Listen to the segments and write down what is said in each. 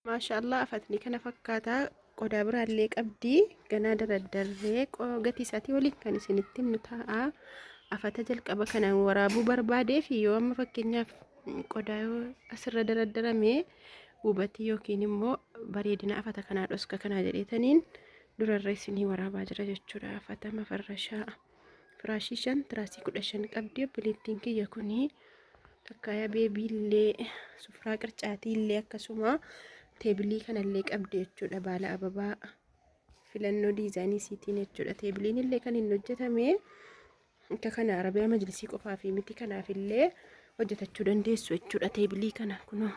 Maashaallah, afatni kana fakkaata, qodaa biraallee qabdi. Ganaa daraddarree gatii isaatii waliin kan isinitti himnu ta'a. Afata jalqaba kanaan waraabuu barbaadee fi yoo amma fakkeenyaaf qodaa yoo asirra daraddarame hubatii yookiin immoo bareedina afata kanaa dhoska kanaa jedheetaniin durarra isinii waraabaa jira jechuudha. Afata mafarrashaa firaashii 5 tiraasii 15 qabdi obboleettiin kiyya kunii. Takkaayaa beebiillee, sufraa qircaatiillee, akkasuma teebilii kanallee qabdi jechuudha. Baala ababaa filannoo diizaayinii isiitiin jechuudha. Teebiliin illee kan inni hojjetame akka kana arabiyaa majlisii qofaa fi miti, kanaaf illee hojjetachuu dandeessu jechuudha. Teebilii kana kunoo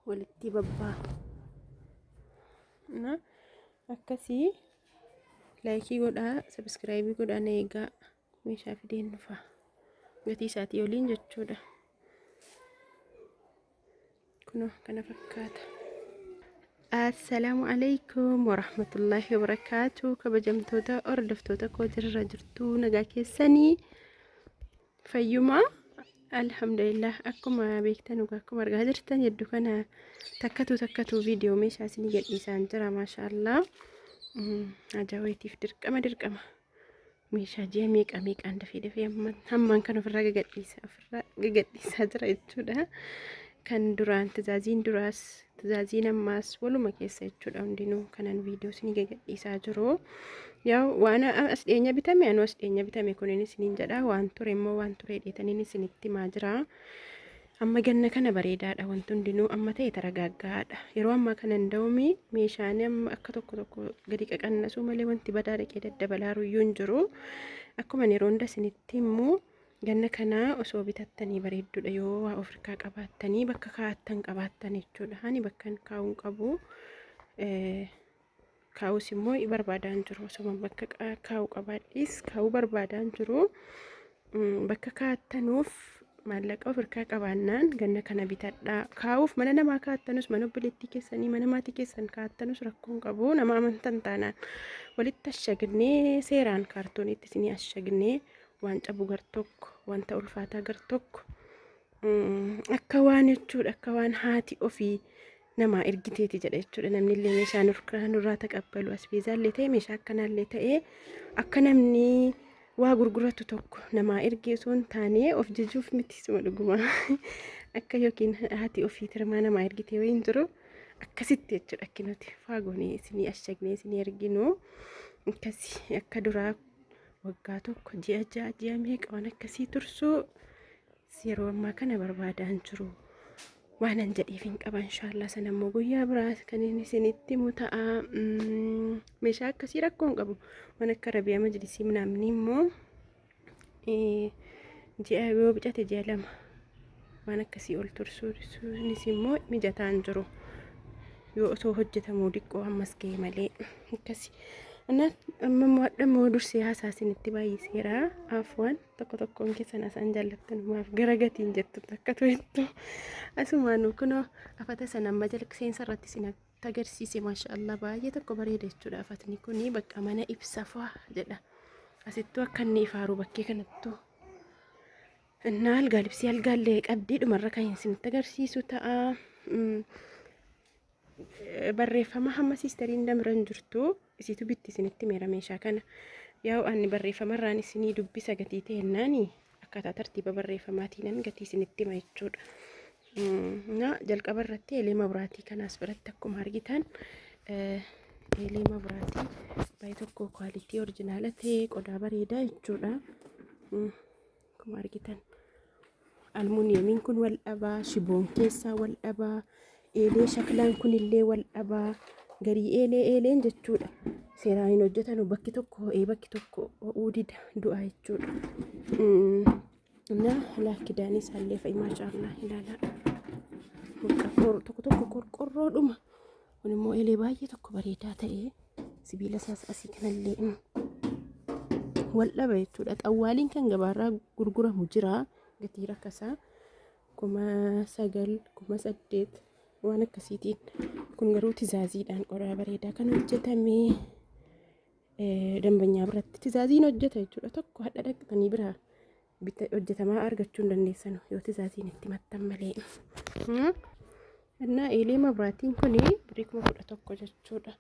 walitti babbaa na akkasii. Laayikii godhaa, sabiskiraayibii godhaa, na eegaa, meeshaa fideen dhufa gatii isaatii oliin jechuudha. Kunoo kana fakkaata. Assalaamu alaikum warahmatullaahi wabarakaatu. Kabajamtoota hordoftoota koo, jirra jirtuu? Nagaa keessanii? Fayyumaa? Alhamdulillah. Akkuma beektan dhugaa, akkuma argaa jirtan hedduu kana takkatu takkatu viidiyoo meeshaa isinii gadhiisaan jira. Maashaallah, ajaa'ibaatiif dirqama dirqama meeshaa ji'a meeqa meeqaan dafee dafee hammaan kan ofirraa gagadhiisa ofirraa gagadhiisaa jira jechuudha. Kan duraan tizaaziin duraas tizaaziin ammaas waluma keessa jechuudha, hundinuu kanan viidiyoo isinii gagadhiisaa jiru. Yaa waan as dhiyeenya bitame, anuu as dhiyeenya bitame kunin isiniin jedha, waan ture immoo waan ture dheetaniin isinitti himaa jira. Amma ganna kana bareedaadha, wanti hundinuu amma ta'e taragaaggaadha. Yeroo ammaa kana hin da'umi meeshaan amma akka tokko tokko gadi qaqannasuu malee wanti badaa dhaqee daddabalaaru iyyuu hin jiru. Akkuma yeroo hunda isinitti himu, ganna kana osoo bitattanii bareedduudha, yoo waa of harkaa qabaattanii bakka kaa'attan qabaattan jechuudha. Ani bakka hin kaa'uun qabu. Kaa'us immoo barbaadaan jiru, osoo bakka kaa'u qabaadhis kaa'uu barbaadaan jiru. Bakka kaa'attanuuf maallaqa of harkaa qabaannaan ganna kana bitadhaa. Kaa'uuf mana namaa kaa'attanus, mana obboleettii keessanii, mana maatii keessan kaa'attanus rakkoon qabu, nama amantan taanaan walitti ashagnee seeraan kaartooniitti isinii ashagnee, waan cabu gar tokko, wanta ulfaataa gar tokko, akka waan jechuudha, akka waan haati ofii namaa ergiteeti jedha jechuudha. Namni illee meeshaa nurraa taqabbalu, asbeezaallee ta'e, meeshaa akkanaallee ta'e, akka namni waa gurguratu tokko namaa ergee osoo hin taane, of jajuuf miti, suma dhuguma akka yookiin haati ofii tirmaa namaa ergitee wayiin jiru akkasitti jechuudha. Akki nuti faagoonee isinii ashagnee isinii erginu akkasi. Akka duraa waggaa tokko, ji'a 6, ji'a meeqa waan akkasii tursuu yeroo ammaa kana barbaadaan jiru. Waan an jedheef hin qaba, inshaallah sana immoo guyyaa biraa kan inni isinitti himu ta'a. Meeshaa akkasii rakkoo hin qabu. Waan akka arabiyaa majlisii namni immoo ji'a yoo bicate ji'a 2 waan akkasii ol tursuunis immoo mijataan jiru. Yoo osoo hojjetamuu diqqoo ammas ga'e malee akkasi. Amma immoo hadha immoo dursee haasaa isinitti baay'iseera. Afwan, tokko tokkoon keessan asaan jaallattan maaf gara gatiin jettu takka turettu. Asumaanuu kunoo afata sana amma jalqa seensa irratti isin agarsiise, maashaallah, baay'ee tokko bareeda jechuudha. Afatni kuni bakka mana ibsa faa jedha. Asittuu akka inni ifaaru bakkee kanattuu. Innaa algaa libsii algaallee qabdii, dhumarra kan isinitti agarsiisu ta'a. Barreeffama hamma siisteriin damiran jirtu isiitu bitti isinitti meera meeshaa kana. Yaa'u ani barreeffamarraan isinii dubbisa, gatii ta'ennaani akkaataa tartiiba barreeffamaatiinan gatii isinitti hima jechuudha. Na jalqaba irratti eelee mabraatii kanaas biratti akkuma argitan eelee mabraatii baay'ee tokko kwaalitii orjinaala ta'e, qodaa bareedaa jechuudha. Akkuma argitan almuuniyeemiin kun wal dhabaa, shiboon keessaa wal dhabaa, eelee shaklaan kun illee wal dhabaa, garii eelee eeleen jechuudha. Seeraan hin hojjetanu, bakki tokko ho'ee bakki tokko ho'uu dida, du'a jechuudha. Na laakkidaan isaallee fa'i, maashaallah, ilaalaa. Tokko tokko qorqorroodhuma. Kun immoo eelee baay'ee tokko bareedaa ta'e, sibiila isaas asii kanallee wal dhaba jechuudha. Xawwaaliin kan gabaarraa gurguramu jira, gatii rakkasaa 9,000, 8,000 waan akkasiitiin. Kun garuu tizaaziidhaan qodaa bareedaa kan hojjetame, dambanyaa biratti tizaaziin hojjeta jechuudha. Tokko hadha dhaqxanii biraa hojjetamaa argachuu hin dandeessanu yoo tizaaziin itti maxxan malee. Innaa eelee mabraatiin kun birrii 11,000 jechuudha.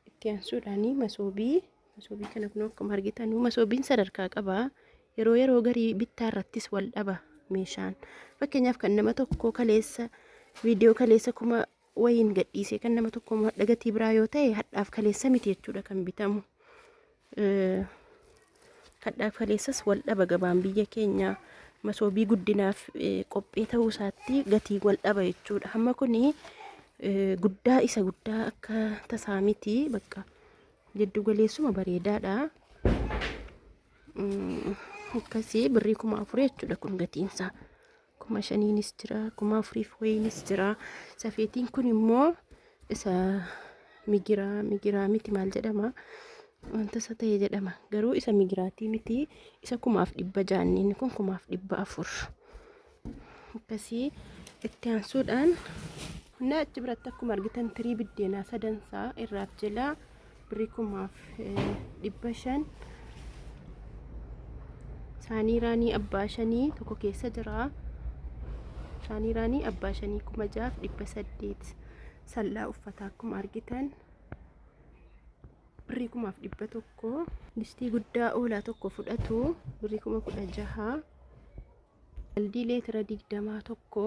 Itti aansuudhaan masoobii, masoobii kana kun akkuma argitan masoobiin sadarkaa qaba. Yeroo yeroo garii bittaa irrattis wal dhaba meeshaan. Fakkeenyaaf kan nama tokko kaleessa viidiyoo kaleessa kuma wayiin gadhiisee kan nama tokko gatii biraa yoo ta'e hadhaaf kaleessa miti jechuudha kan bitamu. Hadhaaf kaleessas wal dhaba gabaan biyya keenyaa masoobii guddinaaf qophee ta'uu isaatti gatii wal dhaba jechuudha. Hamma kuni guddaa isa guddaa akka tasaa miti bakka jiddu galeessuma bareedaadha. Akkasii birrii 4000 jechuudha kun gatiinsaa. 5000nis jira, 4000f wayiinis jira. Safeetiin kun immoo isa migiraa, migiraa miti maal jedhama? Wanta isa ta'e jedhama. Garuu isa migiraatii miti, isa 1600 inni kun 1400. Akkasii itti aansuudhaan humna achi biratti akkuma argitan tirii biddeenaa sadansaa irraaf jalaa birrii 1500. Saanii raanii abbaa shanii tokko keessa jira. Saanii raanii abbaa shanii 6800. Sallaa uffataa akkuma argitan birrii 1100. Distii guddaa oolaa tokko fudhatu birrii 16,000. Baldii leetira 20 tokko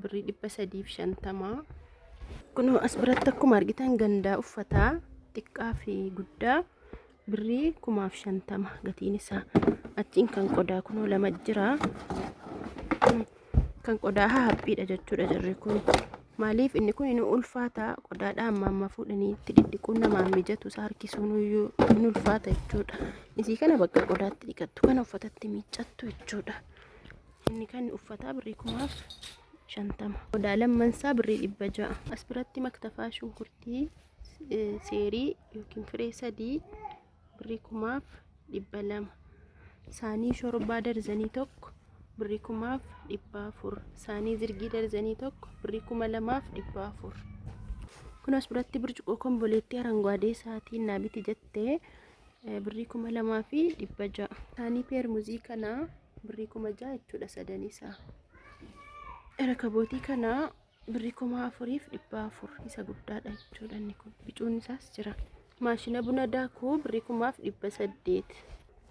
birrii 350. Kunoo as biratti akkuma argitan gandaa uffataa xiqqaa fi guddaa birrii 1050 gatiin isaa. Achiin kan qodaa kunoo lama jira. Kan qodaa haphiidha jechuudha jarri kun. Maaliif inni kun inni ulfaata qodaadha amma amma fuudhanii itti dhidhiquun namaan mijatu isa harkisuun iyyuu inni ulfaata jechuudha. Isii kana bakka qodaatti dhiqattu kana uffatatti miiccattu jechuudha. Inni kan uffataa birrii 1050. Qodaa lammansaa birrii 600. As biratti maktafaa shunkurtii seerii yookiin firee sadii birrii 1200. Saanii shorbaa darzanii tokko birrii 1400. Saanii zirgii darzanii tokko birrii 2400. Kun as biratti burcuqqoo komboleettii aranguwaadee isaatiin naa biti jettee birrii 2600. Saanii peermuzii kanaa birrii 6000 jechuudha sadan isaa. Rakabootii kanaa birrii 4400 isa guddaadha jechuudha inni kun. Bicuun isaas jira. Maashina buna daakuu birrii 1800.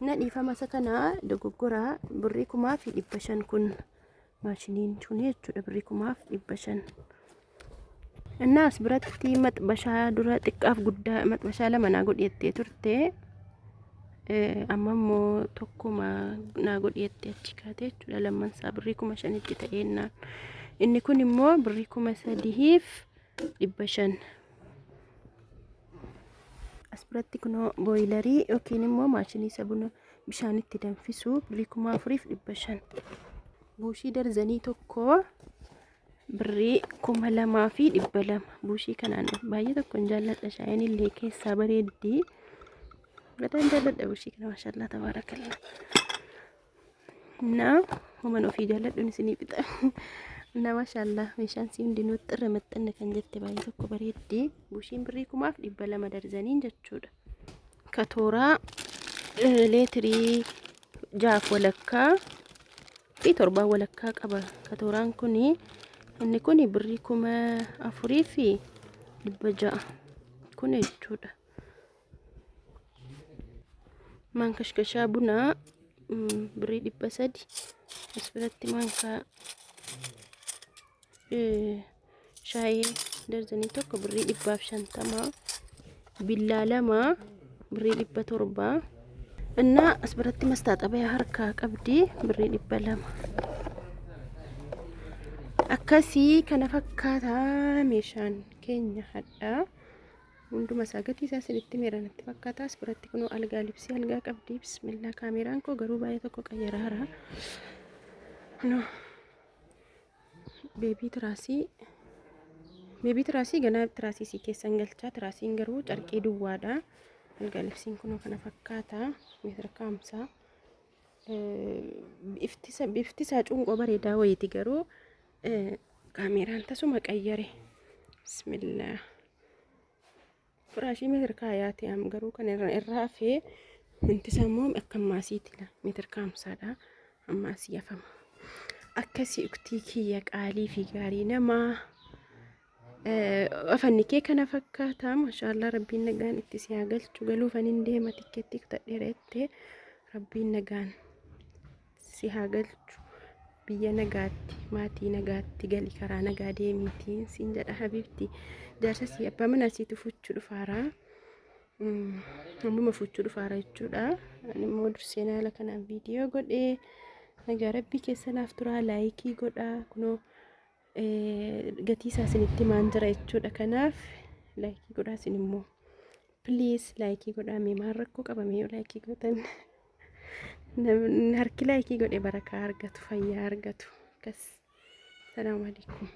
Na dhiifama isa kanaa dogoggoraa birrii 1500 kun maashiniin kun jechuudha birrii 1500. Innaa as biratti maxbashaa dura xiqqaaf guddaa maxbashaa lama naa godheettee turte. Amma immoo tokkuma naa godheettee achi kaate jechuudha lammansaa birrii 5000tti ta'eennaan. Inni kun immoo birrii 3500. As biratti kunoo booyilarii yookiin immoo maashinii isa buna bishaan itti danfisu birrii 4500. Buushii darzanii tokko birrii 2200. Buushii kanaan baay'ee tokko hin jaalladha. Shaayiin illee keessaa bareeddi. Bataan jaalladha buushii kana maashaallah tabaarakallaa. Na homan ofii jaalladhuun isinii fixa. Na maashaallah meeshaan si hundinuu xirra maxxanne kan jette baay'ee tokko bareeddi. Buushiin birrii 1200 darzaniin jechuudha. Katooraa leetirii jaaf walakkaa fi torbaan walakkaa qaba. Katooraan kuni inni kuni birrii 4600 kun jechuudha. Maankashkashaa bunaa birrii 300. As biratti maankaa shaayii darzanii tokko birrii 150. Billaa lama birrii 700. Innaa as biratti mastaaxabiyaa harkaa qabdi birrii 200. Akkasii kana fakkaata meeshaan keenya hadhaa. Hunduma isaa gatii isaa isinitti meera natti fakkaata. As biratti kunoo algaa libsii algaa qabdi. Bismillah kaameraan koo garuu baay'ee tokko qayyaraara. Kunoo beebii tiraasii. Beebii tiraasii ganaa tiraasii isii keessan galchaa. Tiraasiin garuu carqii duwwaadha. Algaa libsiin kunoo kana fakkaata. Meetira kaamsaa. Bifti isaa cunqoo bareedaa wayiiti garuu kaameraan tasuma qayyare. Bismillah. Firaashii meetira kaayaati am garuu kan irra hafee wanti isaa immoo akka ammaasiiti la meetira kaamsaadha. Ammaasii hafama. Akkasii uktii kiyya qaalii fi gaarii namaa. Afanni kee kana fakkaata. Maashaallah, rabbiin nagaan itti si haa galchu. Galuufan hin deema, tikkeetti kutadheera jettee, rabbiin nagaan si haa galchu. Biyya nagaatti, maatii nagaatti gali, karaa nagaa deemiitiin siin jedha habiibti. Jaarsa si abbaa manaa siitu fuchuu dhufaaraa. Ammuma fuchuu dhufaara jechuudha. Ani immoo durseen haala kanaan viidiyoo godhee nagaa rabbii keessa naaf turaa, like godhaa. Kunoo gatii isaa isinitti himaan jira jechuudha. Kanaaf like godhaa isin immoo. Please, like godhaa. Mee maal rakkoo qabame yoo like gootan? Namni harki like godhe barakaa argatu, fayyaa argatu. Akkas. Salaamu alaikum.